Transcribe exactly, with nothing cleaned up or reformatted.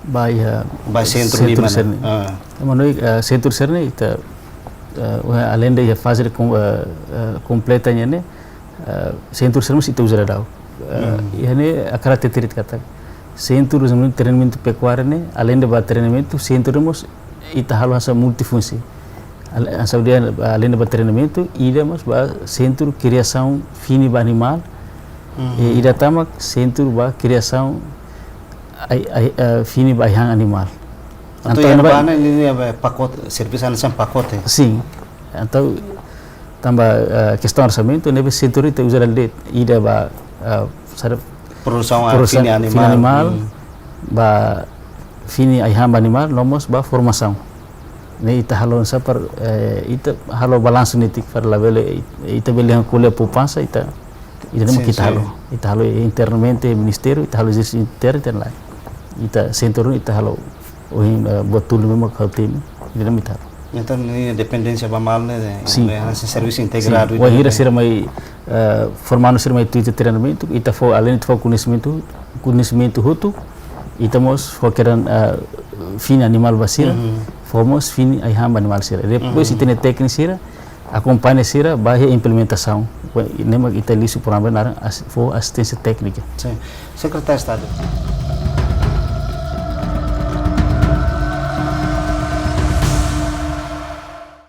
Ba iha sentru sira-ne'e. Ema no, sentru sira-ne'e ita, alende iha faze de kompleta nian ne'e, sentru sira-ne'e mós ita uza daudaun. Iha ne'e hakarak hatete katak sentru treinamentu pekuária ne'e, alende ba treinamentu, sentru mós ita halo hanesan multifunsi. Hanesan dehan, alende ba treinamentu, ida mós ba sentru kriasaun fini ba animál, ida tan mak sentru ba kriasaun fini ba ai-han animál. Entaun, iha ne'ebá ne'e pakote, servisu hanesan pakote. Sin. Entaun, tanba kestaun orsamentu, ne'ebé sentru ita uza de'it, ida ba produsaun fini animál, ba fini ai-han ba animál, no mós ba formasaun. Ne'e ita halo hanesan para ita halo balansu netik para labele ita bele ko'alia poupansa, ita, ita ne'e mak ita halo. Ita halo internamente ministériu, ita halo jersey inter ita lae. Ita sentru ita halo ohin, buat tolu ne'e mak ha'u temi, ita ne'e mak ita halo. Entaun, ne'e dependénsia ba malu ne'e, sin, hanesan servisu integradu. Wainhira sira mai, formandu sira mai tuir ita treinamentu, ita fó, alende ita fó koñesimentu, koñesimentu hotu, ita mós fó kedan fini animál ba sira, fó mós fini ai-han ba animál sira. Depois ita-nia tékniku sira akompaña sira ba iha implementasaun. Ne'e mak ita lisu programa naran fó asisténsia téknika. Sin. Sekretáriu Estadu,